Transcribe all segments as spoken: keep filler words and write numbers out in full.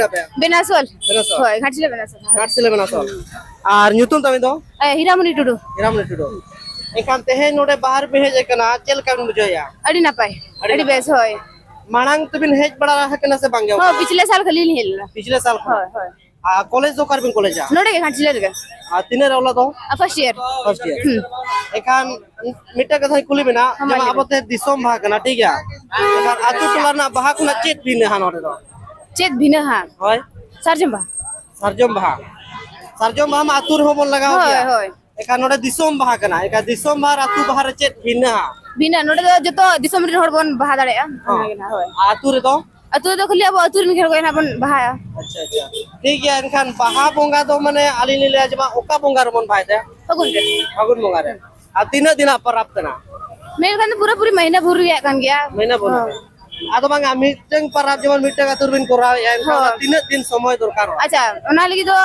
ᱟᱯᱮ? ᱵᱮᱱᱟᱥᱚᱞ᱾ ᱵᱮᱱᱟᱥᱚᱞ᱾ ᱦᱳᱭ, ᱜᱷᱟᱴᱥᱤᱞᱟᱹ ᱵᱮᱱᱟᱥᱚᱞ᱾ ᱜᱷᱟᱴᱥᱤᱞᱟᱹ ᱵᱮᱱᱟᱥᱚᱞ᱾ ᱟᱨ ᱧᱩᱛᱩᱢ ᱛᱟᱵᱤᱱ ᱫᱚ? ᱮ, ᱦᱤᱨᱟᱢᱚᱱᱤ ᱴᱩᱰᱩ᱾ ᱦᱤᱨᱟᱢᱚᱱᱤ ᱴᱩᱰᱩ᱾ ᱮᱱᱠᱷᱟᱱ ᱛᱮᱦᱮᱧ ᱱᱚᱰᱮ ᱵᱟᱦᱟ ᱨᱮᱵᱤᱱ ᱦᱮᱡ ᱟᱠᱟᱱᱟ, ᱪᱮᱫ ᱞᱮᱠᱟ ᱵᱤᱱ ᱵᱩᱡᱷᱟᱹᱣᱮᱫᱼᱟ? ᱟᱹᱰᱤ ᱱᱟᱯᱟᱭ᱾ ᱟᱹᱰᱤ ᱟᱹᱰᱤ ᱱᱟᱯᱟᱭ᱾ ᱵᱮᱥ, ᱦᱳᱭ᱾ ᱢᱟᱲᱟᱝ ᱛᱮᱵᱤᱱ ᱦᱮᱡ ᱵᱟᱲᱟ ᱟᱠᱟᱱᱟ ᱥᱮ ᱵᱟᱝ ᱜᱮ? ᱦᱳᱭ, ᱯᱤᱪᱷᱞᱮ ᱥᱟᱞ ᱠᱷᱟᱹᱞᱤ ᱞᱤᱧ ᱦᱮᱡ ᱞᱮᱱᱟ᱾ ᱯᱤᱪᱷᱞᱮ ᱥᱟᱞ ᱠᱷᱚᱱ? ᱦᱳᱭ, ᱦᱳᱭ᱾ ᱟᱨ ᱠᱚᱞᱮᱡᱽ ᱫᱚ ᱚᱠᱟ ᱨᱮᱵᱤᱱ ᱠᱚᱞᱮᱡᱟ? ᱱᱚᱰᱮ ᱜᱮ, ᱜᱷᱟᱴᱥᱤᱞᱟᱹ ᱨᱮᱜᱮ᱾ ᱟᱨ ᱛᱤᱱᱟᱹᱜ ᱨᱮ ᱚᱞᱟ ᱫᱚ? First year. First year. ᱦᱩᱸ᱾ ᱮᱱᱠᱷᱟᱱ ᱢᱤᱫᱴᱟᱝ ᱠᱟᱛᱷᱟᱧ ᱠᱩᱞᱤ ᱵᱮᱱᱟ, ᱦᱚᱸ, ᱢᱟ ᱡᱮᱢᱚᱱ ᱞᱟᱹᱭ ᱟᱵᱚ ᱵᱮᱱ᱾ ᱛᱮ ᱫᱤᱥᱚᱢ ᱵᱟᱦᱟ ᱠᱟᱱᱟ, ᱴᱷᱤᱠ ᱜᱮᱭᱟ? ᱮᱱᱠᱷᱟᱱ ᱟᱛᱳ ᱴᱚᱞᱟ ᱨᱮᱱᱟᱜ ᱵᱟᱦᱟ ᱠᱷᱚᱱᱟᱜ ᱪᱮᱫ ᱵᱷᱤᱱᱟᱹᱦᱟ ᱱᱚᱰᱮ ᱫᱚ? ᱪᱮᱫ ᱵᱷᱤᱱᱟᱹᱦᱟ? ᱦᱳᱭ᱾ ᱥᱟᱨᱡᱚᱢ ᱵᱟᱦᱟ᱾ ᱥᱟᱨᱡᱚᱢ ᱵᱟᱦᱟ᱾ ᱥᱟᱨᱡᱚᱢ ᱵᱟᱦᱟ ᱢᱟ ᱟᱛᱳ ᱨᱮᱦᱚᱸ ᱵᱚᱱ ᱞᱟᱜᱟᱣ ᱦᱳᱭ, ᱜᱮᱭᱟ᱾ ᱦᱳᱭ᱾ ᱮᱱᱠᱷᱟᱱ ᱱᱚᱰᱮ ᱫᱤᱥᱚᱢ ᱵᱟᱦᱟ ᱠᱟᱱᱟ, ᱮᱱᱠᱷᱟᱱ ᱫᱤᱥᱚᱢ ᱵᱟᱦᱟ ᱟᱨ ᱟᱛᱳ ᱵᱟᱦᱟ ᱨᱮ ᱪᱮᱫ ᱵᱷᱤᱱᱟᱹᱦᱟ? ᱵᱷᱤᱱᱟᱹ, ᱱᱚᱰᱮ ᱫᱚ ᱡᱚᱛᱚ ᱫᱤᱥᱚᱢ ᱨᱮᱱ ᱦᱚᱲ ᱵᱚᱱ ᱵᱟᱦᱟ ᱫᱟᱲᱮᱭᱟᱜᱼᱟ᱾ ᱦᱚᱸ᱾ ᱚᱱᱟᱜᱮ ᱱᱟᱦᱟᱜ, ᱦᱳᱭ᱾ ᱟᱨ ᱟᱛᱳ ᱨᱮᱫᱚ? ᱟᱛᱳ ᱨᱮᱫᱚ ᱠᱷᱟᱹᱞᱤ ᱟᱵᱚ ᱟᱛᱳ ᱨᱮᱱ ᱜᱮ ᱦᱚᱲ ᱠᱚ ᱱᱟᱦᱟᱜ ᱵᱚᱱ ᱵᱟᱦᱟᱭᱟ᱾ ᱟᱪᱪᱷᱟ, ᱟᱪᱪᱷᱟ᱾ ᱴᱷᱤᱠ ᱜᱮᱭᱟ, ᱮᱱᱠᱷᱟᱱ ᱵᱟᱦᱟ ᱵᱚᱸᱜᱟ ᱫᱚ ᱢᱟᱱᱮ ᱟᱹᱞᱤᱧ ᱞᱤᱧ ᱞᱟᱹᱭᱟ ᱡᱮ ᱵᱟᱝ, ᱚᱠᱟ ᱵᱚᱸᱜᱟ ᱨᱮᱵᱚᱱ ᱵᱟᱦᱟᱭ ᱛᱮ? ᱯᱷᱟᱹᱜᱩᱱ ᱨᱮ᱾ ᱯᱷᱟᱹᱜᱩᱱ ᱵᱚᱸᱜᱟ ᱨᱮ᱾ ᱟᱨ ᱛᱤᱱᱟᱹᱜ ᱫᱤᱱᱟᱜ ᱯᱚᱨᱚᱵᱽ ᱠᱟᱱᱟ? ᱢᱮᱱᱠᱷᱟᱱ ᱫᱚ ᱯᱩᱨᱟᱹᱯᱩᱨᱤ ᱢᱟᱹᱦᱱᱟᱹ ᱵᱷᱳᱨ ᱨᱮᱭᱟᱜ ᱠᱟᱱ ᱜᱮᱭᱟ᱾ ᱢᱟᱹᱦᱱᱟᱹ ᱵᱷᱳᱨ ᱦᱳᱭ᱾ ᱨᱮ᱾ ᱟᱫᱚ ᱵᱟᱝᱟ, ᱢᱤᱫᱴᱟᱝ ᱯᱚᱨᱚᱵᱽ ᱡᱮᱢᱚᱱ ᱢᱤᱫᱴᱟᱝ ᱟᱛᱳ ᱨᱮᱵᱤᱱ ᱠᱚᱨᱟᱣᱮᱫᱼᱟ, ᱮᱱᱠᱷᱟᱱ ᱚᱱᱟ ᱦᱳᱭ᱾ ᱛᱤᱱᱟᱹᱜ ᱫᱤᱱ ᱥᱚᱢᱚᱭ ᱫᱚᱨᱠᱟᱨᱚᱜᱼᱟ? ᱟᱪᱪᱷᱟ, ᱚᱱᱟ ᱞᱟᱹᱜᱤᱫ ᱫᱚ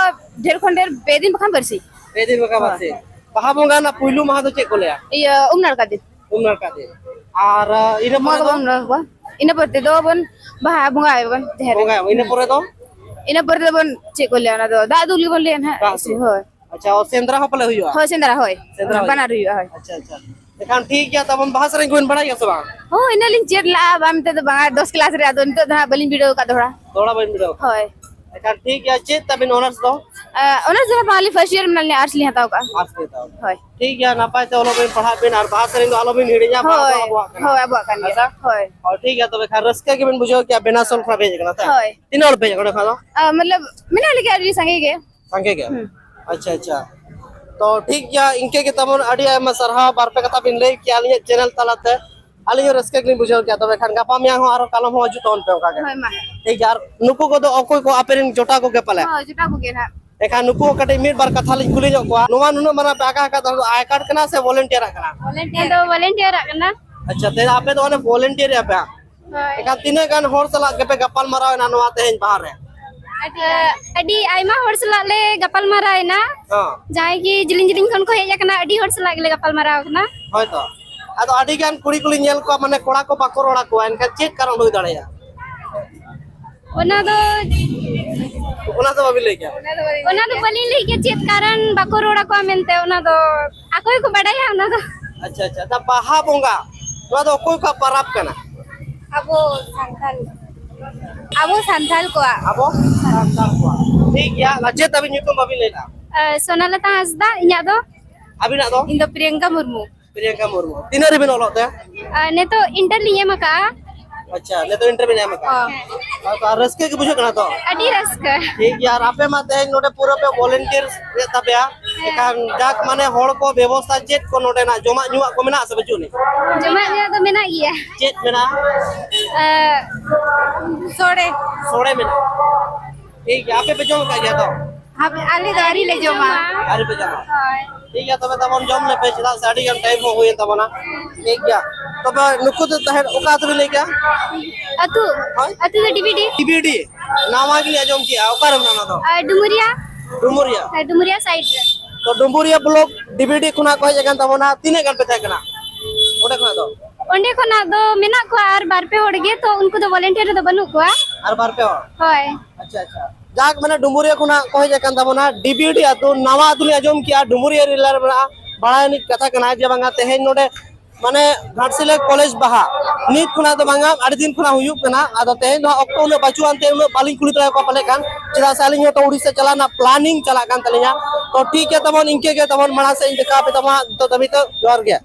ᱰᱷᱮᱨ ᱠᱷᱚᱱ ᱰᱷᱮᱨ ᱯᱮ ᱫᱤᱱ ᱵᱟᱠᱷᱟᱱ ᱵᱟᱨᱥᱤᱧ᱾ ᱯᱮ ᱫᱤᱱ ᱵᱟᱠᱷᱟᱱ ᱦᱳᱭ᱾ ᱵᱟᱨᱥᱤᱧ᱾ ᱵᱟᱦᱟ ᱵᱚᱸᱜᱟ ᱨᱮᱱᱟᱜ ᱯᱩᱭᱞᱩ ᱢᱟᱦᱟ ᱫᱚ ᱪᱮᱫ ᱠᱚ ᱞᱟᱹᱭᱟ? ᱤᱭᱟᱹ, ᱩᱢ ᱱᱟᱲᱠᱟ ᱫᱤᱱ᱾ ᱩᱢ ᱱᱟᱲᱠᱟ ᱫᱤᱱ᱾ ᱟᱨ, ᱤᱱᱟᱹ ᱵᱚᱸᱜᱟ ᱯᱚᱨᱮ ᱫᱚ? ᱠᱚᱵᱚᱱ ᱵᱚᱸᱜᱟ ᱠᱚᱣᱟ᱾ ᱤᱱᱟᱹ ᱯᱚᱨᱮ ᱛᱮᱫᱚ ᱵᱚᱱ ᱵᱟᱦᱟ ᱵᱚᱸᱜᱟᱭᱟᱵᱚᱱ ᱡᱟᱦᱮᱨ ᱨᱮ᱾ ᱵᱚᱸᱜᱟᱭᱟᱵᱚᱱ᱾ ᱤᱱᱟᱹ ᱦᱩᱸ᱾ ᱯᱚᱨᱮ ᱫᱚ? ᱤᱱᱟᱹ ᱯᱚᱨᱮ ᱫᱚᱵᱚᱱ ᱪᱮᱫ ᱠᱚ ᱞᱟᱹᱭᱟ, ᱚᱱᱟ ᱫᱚ ᱫᱟᱜ ᱫᱩᱞ ᱜᱮᱵᱚᱱ ᱞᱟᱹᱭᱟ ᱱᱟᱦᱟᱜ᱾ ᱫᱟᱜ ᱫᱩᱞ᱾ ᱦᱳᱭ᱾ ᱟᱪᱪᱷᱟ, ᱚ, ᱥᱮᱸᱫᱽᱨᱟ ᱦᱚᱸ ᱯᱟᱞᱮ ᱦᱩᱭᱩᱜᱼᱟ? ᱦᱳᱭ, ᱥᱮᱸᱫᱽᱨᱟ, ᱦᱳᱭ᱾ ᱥᱮᱸᱫᱽᱨᱟ ᱦᱩᱭᱩᱜᱼᱟ᱾ ᱵᱟᱱᱟᱨ ᱦᱩᱭᱩᱜᱼᱟ, ᱦᱳᱭ᱾ ᱟᱪᱪᱷᱟ, ᱟᱪᱪᱷᱟ᱾ ᱮᱱᱠᱷᱟᱱ ᱴᱷᱤᱠ ᱜᱮᱭᱟ, ᱛᱟᱵᱚᱱ ᱵᱟᱦᱟ ᱥᱮᱨᱮᱧ ᱠᱚᱵᱤᱱ ᱵᱟᱲᱟᱭ ᱜᱮᱭᱟ ᱥᱮ ᱵᱟᱝ? ᱦᱳᱭ, ᱤᱱᱟᱹ ᱞᱤᱧ ᱪᱮᱫ ᱞᱟᱜᱼᱟ, ᱵᱟᱝ ᱢᱮᱱᱛᱮ ᱫᱚ ᱵᱟᱝᱟ, ᱫᱚᱥ ᱠᱞᱟᱥ ᱨᱮ, ᱟᱫᱚ ᱱᱤᱛᱚᱜ ᱫᱚ ᱦᱟᱸᱜ ᱵᱟᱹᱞᱤᱧ ᱵᱤᱰᱟᱹᱣ ᱟᱠᱟᱫ ᱫᱚᱦᱲᱟ᱾ ᱫᱚᱦᱲᱟ ᱵᱟᱹᱧ ᱵᱤᱰᱟᱹᱣ ᱟᱠᱟᱫᱟ᱾ ᱦᱳᱭ᱾ ᱮᱱᱠᱷᱟᱱ ᱴᱷᱤᱠ ᱜᱮᱭᱟ, ᱪᱮᱫ ᱛᱟᱵᱤᱱ ᱚᱱᱟᱨᱥ ᱫᱚ? ᱟ, ᱚᱱᱟᱨᱥ ᱫᱚ ᱦᱟᱸᱜ ᱵᱟᱝ, ᱟᱹᱞᱤᱧ ᱯᱷᱟᱥᱴ ᱤᱭᱟᱨ ᱢᱮᱱᱟᱜ ᱞᱤᱧᱟ, ᱟᱨᱴᱥ ᱞᱤᱧ ᱦᱟᱛᱟᱣ ᱠᱟᱜᱼᱟ᱾ ᱟᱨᱴᱥ ᱞᱤᱧ ᱦᱟᱛᱟᱣ ᱠᱟᱜᱼᱟ᱾ ᱦᱳᱭ᱾ ᱴᱷᱤᱠ ᱜᱮᱭᱟ, ᱱᱟᱯᱟᱭ ᱛᱮ ᱚᱞᱚᱜ ᱵᱤᱱ, ᱯᱟᱲᱦᱟᱜ ᱵᱤᱱ, ᱟᱨ ᱵᱟᱦᱟ ᱥᱮᱨᱮᱧ ᱫᱚ ᱟᱞᱚᱵᱤᱱ ᱦᱤᱲᱤᱧᱟ, ᱵᱟᱦᱟ ᱫᱚ ᱦᱳᱭ, ᱟᱵᱚᱣᱟᱜ ᱠᱟᱱᱟ᱾ ᱦᱳᱭ, ᱟᱵᱚᱣᱟᱜ ᱠᱟᱱ ᱜᱮᱭᱟ᱾ ᱦᱮᱸ ᱥᱮ? ᱦᱳᱭ᱾ ᱦᱳᱭ, ᱴᱷᱤᱠ ᱜᱮᱭᱟ, ᱛᱚᱵᱮ ᱠᱷᱟᱱ ᱨᱟᱹᱥᱠᱟᱹ ᱜᱮᱵᱤᱱ ᱵᱩᱡᱷᱟᱹᱣ ᱠᱮᱜᱼᱟ, ᱵᱮᱱᱟᱥᱚᱞ ᱠᱷᱚᱱᱟᱜ ᱵᱤᱱ ᱦᱮᱡ ᱟᱠᱟᱱᱟ ᱥᱮ? ᱦᱳᱭ᱾ ᱛᱤᱱᱟᱹᱜ ᱦᱚᱲ ᱯᱮ ᱦᱮᱡ ᱟᱠᱟᱱᱟ ᱱᱚᱰᱮ ᱠᱷᱚᱱᱟᱜ ᱫᱚ? ᱟ, ᱢᱚᱛᱞᱚᱵ, ᱢᱮᱱᱟᱜ ᱞᱮᱜᱮᱭᱟ ᱟᱹᱰᱤ ᱥᱟᱸᱜᱮ ᱜᱮ᱾ ᱥᱟᱸᱜᱮ ᱜᱮ? ᱦᱩᱸ᱾ ᱟᱪᱪᱷᱟ, ᱟᱪᱪᱷᱟ᱾ ᱛᱚ, ᱴᱷᱤᱠ ᱜᱮᱭᱟ, ᱤᱱᱠᱟᱹ ᱜᱮ ᱛᱟᱵᱚᱱ, ᱟᱹᱰᱤ ᱟᱭᱢᱟ ᱥᱟᱨᱦᱟᱣ, ᱵᱟᱨ ᱯᱮ ᱠᱟᱛᱷᱟ ᱵᱤᱱ ᱞᱟᱹᱭ ᱠᱮᱜᱼᱟ ᱟᱹᱞᱤᱧᱟᱜ ᱪᱮᱱᱮᱞ ᱛᱟᱞᱟᱛᱮ᱾ ᱟᱹᱞᱤᱧ ᱦᱚᱸ ᱨᱟᱹᱥᱠᱟᱹ ᱜᱮᱞᱤᱧ ᱵᱩᱡᱷᱟᱹᱣ ᱠᱮᱜᱼᱟ᱾ ᱛᱚᱵᱮ ᱠᱷᱟᱱ ᱜᱟᱯᱟ ᱢᱮᱭᱟᱝ ᱦᱚᱸ ᱟᱨᱚ ᱠᱟᱞᱚᱢ ᱦᱚᱸ ᱦᱤᱡᱩᱜ ᱛᱟᱵᱚᱱ ᱯᱮ ᱚᱱᱠᱟ ᱜᱮ᱾ ᱦᱳᱭ, ᱢᱟ᱾ ᱴᱷᱤᱠ ᱜᱮᱭᱟ, ᱟᱨ ᱱᱩᱠᱩ ᱠᱚᱫᱚ ᱚᱠᱚᱭ ᱠᱚ ᱟᱯᱮ ᱨᱮᱱ ᱡᱚᱴᱟᱣ ᱠᱚᱜᱮ ᱯᱟᱞᱮ? ᱦᱳᱭ, ᱡᱚᱴᱟᱣ ᱠᱚᱜᱮ ᱱᱟᱦᱟᱜ᱾ ᱮᱱᱠᱷᱟᱱ ᱱᱩᱠᱩ ᱦᱚᱸ ᱠᱟᱹᱴᱤᱡ ᱢᱤᱫ ᱵᱟᱨ ᱠᱟᱛᱷᱟ ᱞᱤᱧ ᱠᱩᱞᱤ ᱧᱚᱜ ᱠᱚᱣᱟ᱾ ᱱᱚᱣᱟ ᱱᱩᱱᱟᱹᱜ ᱢᱟᱨᱟᱝ ᱯᱮ ᱟᱠᱟ ᱟᱠᱟᱫ ᱫᱚ, ᱟᱭ ᱠᱟᱨᱰ ᱠᱟᱱᱟ ᱥᱮ ᱵᱷᱚᱞᱮᱱᱴᱤᱭᱟᱨᱟᱜ ᱠᱟᱱᱟ? ᱱᱚᱣᱟ ᱫᱚ ᱵᱷᱚᱞᱮᱱᱴᱤᱭᱟᱨᱟᱜ ᱠᱟᱱᱟ᱾ ᱟᱪᱪᱷᱟ, ᱛᱮ ᱟᱯᱮ ᱫᱚ ᱚᱱᱮ ᱵᱷᱚᱞᱮᱱᱴᱤᱭᱟᱨ ᱮᱫᱼᱟ ᱯᱮ? ᱦᱳᱭ᱾ ᱮᱱᱠᱷᱟᱱ ᱛᱤᱱᱟᱹᱜ ᱜᱟᱱ ᱦᱚᱲ ᱥᱟᱞᱟᱜ ᱜᱮᱯᱮ ᱜᱟᱯᱟᱞ ᱢᱟᱨᱟᱣ ᱮᱱᱟ ᱱᱚᱣᱟ ᱛᱮᱦᱮᱧ ᱵᱟᱦᱟ ᱨᱮ? ᱟᱹᱰᱤ, ᱟᱹᱰᱤ ᱟᱭᱢᱟ ᱦᱚᱲ ᱥᱟᱞᱟᱜ ᱞᱮ ᱜᱟᱯᱟᱞ ᱢᱟᱨᱟᱣ ᱮᱱᱟ᱾ ᱦᱚᱸ᱾ ᱡᱟᱦᱟᱸᱭ ᱜᱮ ᱡᱮᱞᱮᱧ ᱡᱮᱞᱮᱧ ᱠᱷᱚᱱ ᱠᱚ ᱦᱮᱡ ᱟᱠᱟᱱᱟ, ᱟᱹᱰᱤ ᱦᱚᱲ ᱥᱟᱞᱟᱜ ᱜᱮᱞᱮ ᱜᱟᱯᱟᱞ ᱢᱟᱨᱟᱣ ᱟᱠᱟᱱᱟ᱾ ᱦᱳᱭ ᱛᱚ᱾ ᱟᱫᱚ ᱟᱹᱰᱤ ᱜᱟᱱ ᱠᱩᱲᱤ ᱠᱚᱞᱤᱧ ᱧᱮᱞ ᱠᱚᱣᱟ, ᱢᱟᱱᱮ, ᱠᱚᱲᱟ ᱠᱚ ᱵᱟᱠᱚ ᱨᱚᱲ ᱟᱠᱚᱣᱟ, ᱮᱱᱠᱷᱟᱱ ᱪᱮᱫ ᱠᱟᱨᱚᱱ ᱦᱩᱭ ᱫᱟᱲᱮᱭᱟᱜᱼᱟ? ᱚᱱᱟ ᱫᱚ ᱚᱱᱟ ᱫᱚ ᱵᱟᱵᱤᱱ ᱞᱟᱹᱭ ᱠᱮᱭᱟ? ᱚᱱᱟ ᱫᱚ ᱵᱟᱹᱞᱤᱧ ᱞᱟᱹᱭ ᱠᱮᱭᱟ, ᱪᱮᱫ ᱠᱟᱨᱚᱱ ᱵᱟᱠᱚ ᱨᱚᱲ ᱟᱠᱚᱣᱟ ᱢᱮᱱᱛᱮ, ᱚᱱᱟ ᱫᱚ ᱟᱠᱚ ᱜᱮᱠᱚ ᱵᱟᱰᱟᱭᱟ ᱚᱱᱟ ᱫᱚ᱾ ᱟᱪᱪᱷᱟ, ᱟᱪᱪᱷᱟ᱾ ᱫᱟ, ᱵᱟᱦᱟ ᱵᱚᱸᱜᱟ, ᱱᱚᱣᱟ ᱫᱚ ᱚᱠᱚᱭ ᱠᱚᱣᱟᱜ ᱯᱟᱨᱟᱵᱽ ᱠᱟᱱᱟ? ᱟᱵᱚ ᱥᱟᱱᱛᱟᱲ, ᱟᱵᱚ ᱥᱟᱱᱛᱟᱲ ᱠᱚᱣᱟᱜ᱾ ᱟᱵᱚ ᱥᱟᱱᱛᱟᱲ ᱠᱚᱣᱟᱜ᱾ ᱴᱷᱤᱠ ᱜᱮᱭᱟ᱾ ᱟᱨ ᱪᱮᱫ ᱛᱟᱵᱤᱱ ᱧᱩᱛᱩᱢ ᱵᱟᱵᱤᱱ ᱞᱟᱹᱭ ᱞᱮᱫᱟ? ᱥᱳᱱᱟᱞᱚᱛᱟ ᱦᱟᱸᱥᱫᱟ ᱤᱧᱟᱹᱜ ᱫᱚ᱾ ᱟᱹᱵᱤᱱᱟᱜ ᱫᱚ? ᱤᱧ ᱫᱚ ᱯᱨᱤᱭᱟᱝᱠᱟ ᱢᱩᱨᱢᱩ᱾ ᱯᱨᱤᱭᱟᱝᱠᱟ ᱢᱩᱨᱢᱩ᱾ ᱛᱤᱱᱟᱹᱜ ᱨᱮᱵᱤᱱ ᱚᱞᱚᱜ ᱛᱮ? ᱱᱤᱛᱚᱜ ᱤᱱᱴᱟᱨ ᱞᱤᱧ ᱮᱢ ᱟᱠᱟᱫᱼᱟ᱾ ᱟᱪᱪᱷᱟ, ᱱᱤᱛᱚᱜ ᱤᱱᱴᱟᱨ ᱵᱤᱱ ᱮᱢ ᱟᱠᱟᱫᱼᱟ? ᱦᱚᱸ᱾ ᱟᱨ ᱨᱟᱹᱥᱠᱟᱹ ᱜᱮ ᱵᱩᱡᱷᱟᱹᱜ ᱠᱟᱱᱟ ᱛᱚ? ᱟᱹᱰᱤ ᱨᱟᱹᱥᱠᱟᱹ᱾ ᱴᱷᱤᱠ ᱜᱮᱭᱟ᱾ ᱟᱨ ᱟᱯᱮ ᱢᱟ ᱛᱮᱦᱮᱧ ᱱᱚᱰᱮ ᱯᱩᱨᱟᱹ ᱯᱮ ᱵᱷᱚᱞᱮᱱᱴᱤᱭᱟᱨ ᱮᱫ ᱛᱟᱯᱮᱭᱟ᱾ ᱦᱮᱸ᱾ ᱮᱱᱠᱷᱟᱱ ᱡᱟᱠ, ᱢᱟᱱᱮ, ᱦᱚᱲ ᱠᱚ ᱵᱮᱵᱚᱥᱛᱷᱟ ᱪᱮᱫ ᱠᱚ ᱱᱚᱰᱮᱱᱟᱜ ᱡᱚᱢᱟᱜ ᱧᱩᱣᱟᱜ ᱠᱚ ᱢᱮᱱᱟᱜ ᱥᱮ ᱵᱟᱹᱪᱩᱜ ᱟᱹᱱᱤᱡ? ᱡᱚᱢᱟᱜ ᱧᱩᱣᱟᱜ ᱫᱚ ᱢᱮᱱᱟᱜ ᱜᱮᱭᱟ᱾ ᱪᱮᱫ ᱢᱮᱱᱟᱜᱼᱟ? ᱥᱚᱲᱮ᱾ ᱥᱚᱲᱮ ᱢᱮᱱᱟᱜᱼᱟ᱾ ᱴᱷᱤᱠ ᱜᱮᱭᱟ᱾ ᱟᱯᱮ ᱯᱮ ᱡᱚᱢ ᱟᱠᱟᱫ ᱜᱮᱭᱟ ᱛᱚ? ᱟᱞᱮ ᱫᱚ ᱟᱹᱣᱨᱤ ᱞᱮ ᱡᱚᱢᱟ᱾ ᱟᱹᱣᱨᱤ ᱯᱮ ᱡᱚᱢᱟ? ᱦᱳᱭ᱾ ᱴᱷᱤᱠ ᱜᱮᱭᱟ, ᱛᱚᱵᱮ ᱛᱟᱵᱚᱱ ᱡᱚᱢ ᱞᱮᱯᱮ, ᱪᱮᱫᱟᱜ ᱥᱮ ᱟᱹᱰᱤ ᱜᱟᱱ ᱴᱟᱭᱤᱢ ᱦᱚᱸ ᱦᱩᱭᱮᱱ ᱛᱟᱵᱚᱱᱟ᱾ ᱴᱷᱤᱠ ᱜᱮᱭᱟ᱾ ᱛᱚᱵᱮ ᱱᱩᱠᱩ ᱫᱚ ᱛᱟᱦᱮᱸᱫ ᱚᱠᱟ ᱟᱹᱛᱩ ᱨᱮ ᱞᱟᱹᱭ ᱠᱮᱜᱼᱟ? ᱟᱹᱛᱩ? ᱦᱳᱭ᱾ ᱟᱹᱛᱩ ᱫᱚ ᱰᱤᱵᱤᱰᱤ᱾ ᱰᱤᱵᱤᱰᱤ? ᱱᱟᱣᱟ ᱜᱤᱧ ᱟᱸᱡᱚᱢ ᱠᱮᱜᱼᱟ, ᱚᱠᱟ ᱨᱮ ᱢᱮᱱᱟᱜᱼᱟ ᱚᱱᱟ ᱫᱚ? ᱰᱩᱢᱩᱨᱤᱭᱟ᱾ ᱰᱩᱢᱩᱨᱤᱭᱟ? ᱦᱮᱸ, ᱰᱩᱢᱩᱨᱤᱭᱟ ᱥᱟᱭᱤᱰ ᱨᱮ᱾ ᱛᱚ, ᱰᱩᱢᱩᱨᱤᱭᱟ ᱵᱞᱚᱠ ᱰᱤᱵᱤᱰᱤ ᱠᱷᱚᱱᱟᱜ ᱠᱚ ᱦᱮᱡ ᱟᱠᱟᱱ ᱛᱟᱵᱚᱱᱟ, ᱛᱤᱱᱟᱹᱜ ᱜᱟᱱ ᱯᱮ ᱛᱟᱦᱮᱸ ᱠᱟᱱᱟ ᱚᱸᱰᱮ ᱠᱷᱚᱱᱟᱜ ᱫᱚ? ᱚᱸᱰᱮ ᱠᱷᱚᱱᱟᱜ ᱫᱚ ᱢᱮᱱᱟᱜ ᱠᱚᱣᱟ ᱟᱨ ᱵᱟᱨ ᱯᱮ ᱦᱚᱲ ᱜᱮ, ᱛᱚ ᱩᱱᱠᱩ ᱫᱚ ᱵᱷᱚᱞᱮᱱᱴᱤᱭᱟᱨ ᱨᱮᱫᱚ ᱵᱟᱹᱱᱩᱜ ᱠᱚᱣᱟ᱾ ᱟᱨ ᱵᱟᱨ ᱯᱮ ᱦᱚᱲ? ᱦᱳᱭ᱾ ᱟᱪᱪᱷᱟ, ᱟᱪᱪᱷᱟ᱾ ᱡᱟᱠ, ᱢᱟᱱᱮ, ᱰᱩᱢᱩᱨᱤᱭᱟ ᱠᱷᱚᱱᱟᱜ ᱠᱚ ᱦᱮᱡ ᱟᱠᱟᱱ ᱛᱟᱵᱚᱱᱟ, ᱰᱤᱵᱤᱰᱤ ᱟᱹᱛᱩ, ᱱᱟᱣᱟ ᱟᱹᱛᱩ ᱞᱤᱧ ᱟᱸᱡᱚᱢ ᱠᱮᱜᱼᱟ, ᱰᱩᱢᱩᱨᱤᱭᱟ ᱮᱞᱟᱠᱟ ᱨᱮ ᱢᱮᱱᱟᱜᱼᱟ᱾ ᱵᱟᱲᱟᱭ ᱟᱹᱱᱤᱡ ᱠᱟᱛᱷᱟ ᱠᱟᱱᱟ ᱡᱮ ᱵᱟᱝᱟ, ᱛᱮᱦᱮᱧ ᱱᱚᱰᱮ, ᱢᱟᱱᱮ, ᱜᱷᱟᱴᱥᱤᱞᱟᱹ ᱠᱚᱞᱮᱡᱽ ᱵᱟᱦᱟ ᱱᱤᱛ ᱠᱷᱚᱱᱟᱜ ᱫᱚ ᱵᱟᱝᱟ, ᱟᱹᱰᱤ ᱫᱤᱱ ᱠᱷᱚᱱᱟᱜ ᱦᱩᱭᱩᱜ ᱠᱟᱱᱟ᱾ ᱟᱫᱚ ᱛᱮᱦᱮᱧ ᱫᱚ ᱦᱟᱸᱜ ᱚᱠᱛᱚ ᱩᱱᱟᱹᱜ ᱵᱟᱹᱪᱩᱜ ᱟᱱᱛᱮ ᱩᱱᱟᱹᱜ ᱵᱟᱹᱞᱤᱧ ᱠᱩᱞᱤ ᱫᱟᱲᱮᱭᱟᱠᱚᱣᱟ ᱯᱟᱞᱮ ᱠᱷᱟᱱ, ᱪᱮᱫᱟᱜ ᱥᱮ ᱟᱹᱞᱤᱧ ᱦᱚᱸ ᱛᱚ ᱩᱲᱤᱥᱥᱟ ᱪᱟᱞᱟᱜ ᱨᱮᱱᱟᱜ ᱯᱞᱟᱱᱤᱝ ᱪᱟᱞᱟᱜ ᱠᱟᱱ ᱛᱟᱹᱞᱤᱧᱟ᱾ ᱛᱚ ᱴᱷᱤᱠ ᱜᱮᱭᱟ, ᱛᱟᱵᱚᱱ ᱤᱱᱠᱟᱹ ᱜᱮ, ᱛᱟᱵᱚᱱ ᱢᱟᱲᱟᱝ ᱥᱮᱫ ᱤᱧ ᱫᱮᱠᱷᱟᱣ ᱟᱯᱮ ᱛᱟᱵᱚᱱᱟ᱾ ᱱᱤᱛᱚᱜ ᱫᱷᱟᱹᱵᱤᱡ ᱫᱚ ᱡᱚᱦᱟᱨ ᱜᱮ᱾